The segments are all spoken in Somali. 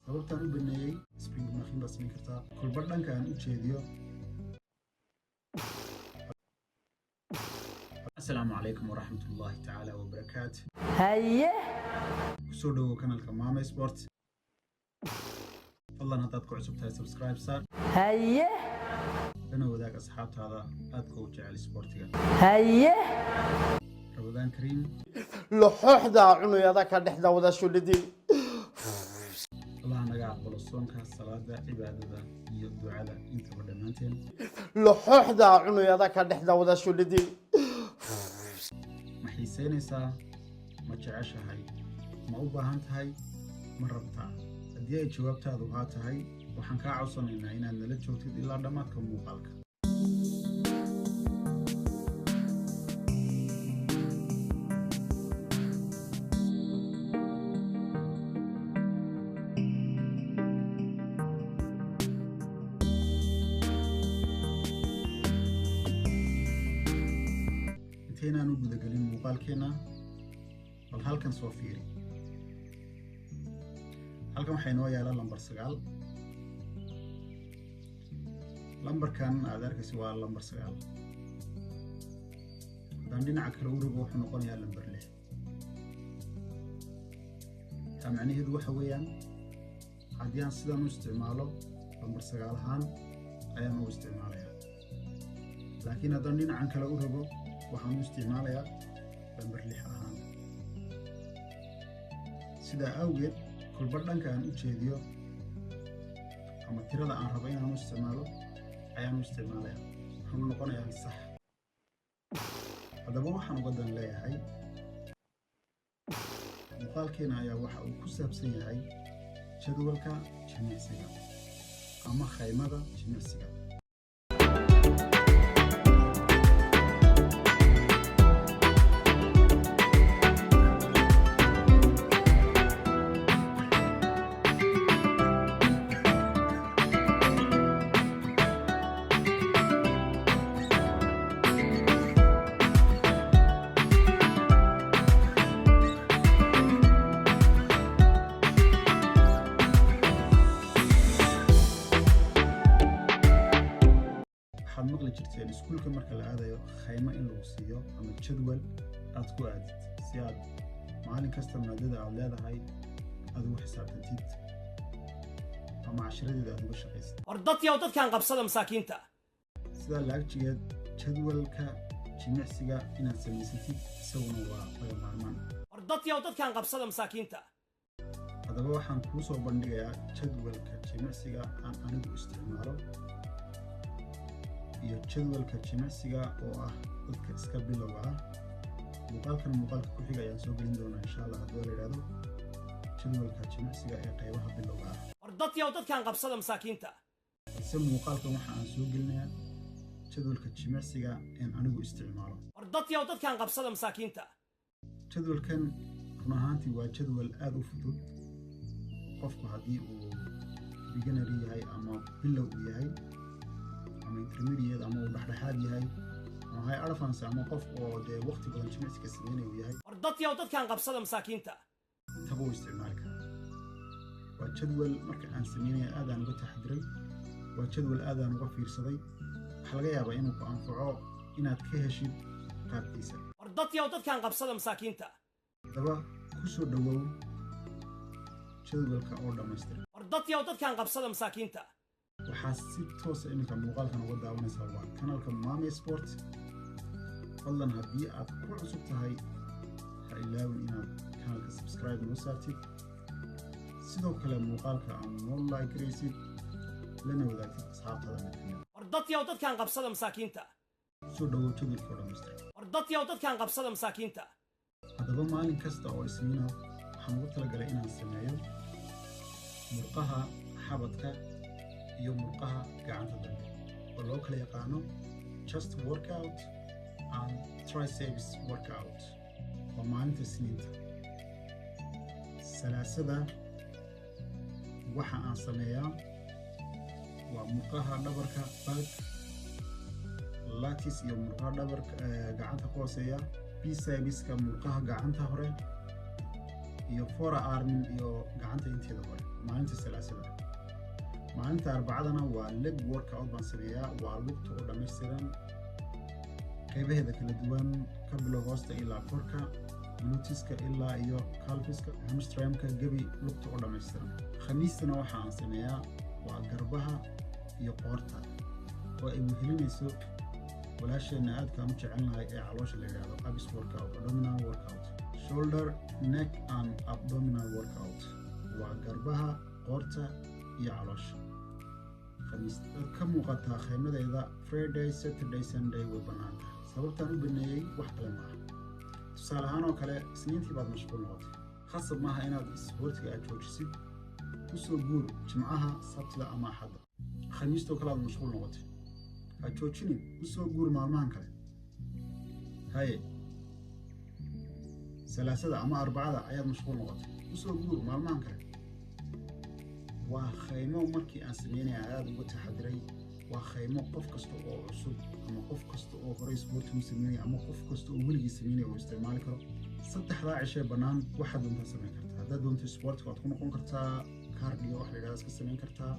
Sababtaan u baneeyey, spring machine baad samayn kartaa kolba dhanka aan u jeediyo. Asalaamu calaykum waraxmat ullaahi tacaala wabarakaatu. Haye. Kusoo dhawow kanalka Mama Sport. Fadlan haddaad ku cusub tahay, subscribe saar. Haye. Lana wadaag asxaabtaada aadka u jecel sportiga. Haye. Ramadaan kariim. Laxooxdaa cunayada ka dhexda wada shulidii. Allah naga aqbalo soonka, salaada, cibaadada iyo ducada intaba dhammaanteen. Laxooxdaa cunayada ka dhexda wada shulidii. Ma xiisaynaysaa? Ma jeceshahay? Ma u baahan tahay? Ma rabtaa? Haddii ay jawaabtaadu haa tahay, waxaan kaa codsanaynaa inaad nala joogtid ilaa dhammaadka muuqaalka. Intaynaan u gudagelin muuqaalkeenna, bal halkan soo fiiri. Halkan waxaa inoo yaala lambar 9. Lambarkan aad arkaysa waa lambar 9. Haddaan dhinaca kale u rogo, wuxuu noqonayaa lambar 6. Taa macnaheedu waxa weeyaan, haddii aan sidan u isticmaalo, lambar 9 ahaan ayaan u isticmaalayaa, laakiin haddaan dhinacan kale u rogo, waxaan u isticmaalayaa lambar 6 ahaan. Sidaa awgeed, kolba dhanka aan u jeediyo ama tirada aan rabo inaan u isticmaalo ayaan u isticmaalayaa, waxaanu noqonayaa sax. Haddaba waxaan uga dan leeyahay muuqaalkeena ayaa waxa uu ku saabsan yahay jadwalka jimicsiga ama khaymada jimicsiga. Waxaad maqli jirteen iskuulka marka la aadayo khaymo in lagu siiyo ama jadwal aad ku aadid, si aad maalin kasta maadada aad leedahay aad ugu xisaabtantid ama cashiradeeda aad uga shaqaysid. War dadyow, dadkan qabsada masaakiinta. Sidaa laagjigeed, jadwalka jimicsiga inaad samaysatid isaguna waa laga maarmaan. War dadyow, dadkan qabsada masaakiinta. Haddaba waxaan kuu soo bandhigayaa jadwalka jimicsiga aan anigu isticmaalo iyo jadwalka jimicsiga oo ah dadka iska bilowga ah. Muuqaalkan muuqaalka ku xiga ayaan soo gelin doonaa, insha Allah, haddii la yidhahdo, jadwalka jimicsiga ee qaybaha bilowga ah. War dadyow, dadkan qabsada masaakiinta. Balse muuqaalkan waxa aan soo gelinayaa jadwalka jimicsiga een anigu isticmaalo. War dadyow, dadkan qabsada masaakiinta. Jadwalkan run ahaantii waa jadwal aada u fudud. Qofku haddii uu beginner yahay ama bilow uu yahay ama intermediate ama uu dhexdhexaad yahay ama high advance ama qof oo dee waqti badan jimicsiga sameynaya uu yahay, War dadyow, dadkan qabsada masaakiinta. taba uu isticmaali karaa. Waa jadwal marka aan sameynaya aadaan uga taxadiray, waa jadwal aadaan uga fiirsaday. Waxaa laga yaabaa inuu ku anfaco inaad ka heshid qaabkiisa. War dadyow, dadkan qabsada masaakiinta. Haddaba ku soo dhowow jadwalka oo dhammaystiran. War dadyow, dadkan qabsada masaakiinta. Waxaa si toosa iminka muuqaalkan uga daawanaysaa waa kanalka Mame Sport. Fadlan haddii aad ku cusub tahay, ha ilaawin inaad kanalka subscribe noo saartid, sidoo kale muuqaalka aan noo like garaysid, lana wadaagtid asxaabtada mid kamid. War dadyow, dadkan qabsada masaakiinta. Kusoo dhawow jadwalka oo dhammaystiran. War dadyow, dadkan qabsada masaakiinta. Haddaba maalin kasta oo Isniina waxaan ugu talagalay inaan sameeyo murqaha xabadka iyo murqaha gacanta dambe, oo loo kala yaqaano chest workout and triceps workout. Waa maalinta Isniinta. Salaasada waxa aan sameeyaa waa murqaha dhabarka, back, lats iyo murqaha dhabarka gacanta ku hooseeya, bicepska, murqaha gacanta hore iyo forearm iyo gacanta inteeda hore. Maalinta Salaasada, maalinta Arbacadana waa leg workout baan sameeyaa. Waa lugta oo dhammaystiran, qaybaheeda kala duwan, ka bilow hoosta ilaa korka, gluteska ilaa iyo calveska, hamstringka, gebi lugta oo dhammaystiran. Khamiistana waxa aan sameeyaa waa garbaha iyo qoorta, oo ay wehelinayso walaasheenna aadkaan u jecelnahay ee caloosha la yidhaahdo, abs workout, abdominal workout, shoulder, neck and abdominal workout. Waa garbaha, qoorta iyo caloosha Khamiista. Ka muuqataa khaymadeeda, Friday, Saturday, Sunday way bannaan tahay. Sababtaan u baneeyey wax kale maaha. Tusaale ahaan oo kale, Isniintii baad mashquul noqotay, khasab maaha inaad isboortiga aad joojisid. Usoo guur Jimcaha, Sabtida ama Axadda. Khamiistoo kale aad mashquul noqotay, ha joojinin, usoo guur maalmahan kale. Haye, Salaasada ama Arbacada ayaad mashquul noqotay, usoo guur maalmahan kale. Waa khaymo markii aan sameynaya aada uga taxadiray. Waa khaymo qof kasta oo cusub ama qof kasta oo horey isboortigu sameynaya ama qof kasta oo weligii sameynaya uu isticmaali karo. 3-daa cishee bannaan waxaad doontaa samayn kartaa. Haddaad doonto isboortiga waad ku noqon kartaa, cardio wax la yidhahda iska samayn kartaa,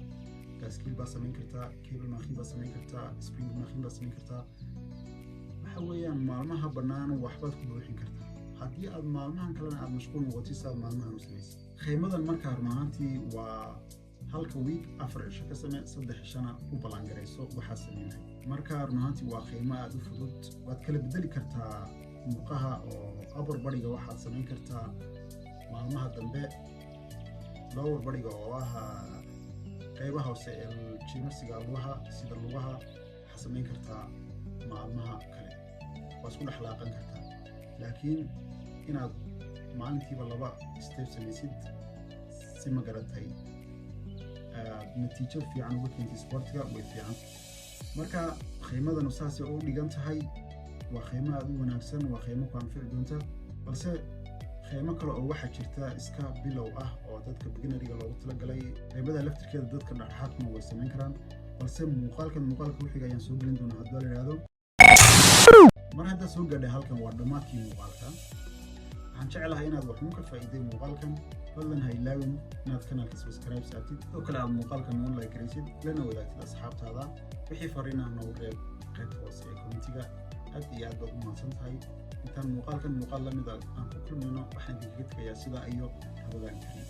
gaaskiil baa samayn kartaa, cable machine baa samayn kartaa, spring machine baa samayn kartaa. Waxa weeyaan, maalmaha bannaan waxbaad ku buuxin kartaa haddii aad maalmahan kalena aad mashquul noqotid, saad maalmahan u samaysid khaymadan. Markaa rumahaantii waa halka week 4 cisho ka samee, 3 cishona u ballaangarayso waxaa sameynay. Marka runahaantii waa khaymo aada u fudud. Waad kala bedeli kartaa murqaha, oo upper bodyga waxaad samayn kartaa maalmaha dambe, lower bodyga oo ah qaybaha hoose ee jimicsiga lugaha, sida lugaha, waxaad samayn kartaa maalmaha kale. Waa isku dhexlaaqan kartaa, laakiin inaad maalintiiba laba step samaysid si ma garatay aad natiijo fiican uga keentay sportiga way fiican. Marka khaymadanu saasay u dhigan tahay. Waa khaymo aada u wanaagsan, waa khaymo ku anfici doonta. Balse khaymo kale oo waxaa jirta iska bilow ah oo dadka beginneriga loogu talagalay. Khaymada laftirkeeda dadka dhexdhexaadkuna way samayn karaan, balse muuqaalkan muuqaalka ku xiga ayaan soo gelin doonaa haddii la yidhaahdo. Mar haddaad soo gaadhay halkan, waa dhammaadkii muuqaalka. Waxaan jeclahay inaad waxuun ka faa'iiday muuqaalkan. Fadlan ha ilaawin inaad kanaalka subscribe saartid, sidoo kale aad muuqaalkan noo like garaysid, lana wadaagtid asxaabtaada. Wixii fariin ah noogu reeb qaybta hoose ee commentiga. Aad iyo aad baad u mahadsan tahay. Intaan muuqaalkan muuqaal la mid ah aan ku kulmayno, waxaan idinkaga tegayaa sidaa iyo Ramadaan kariim.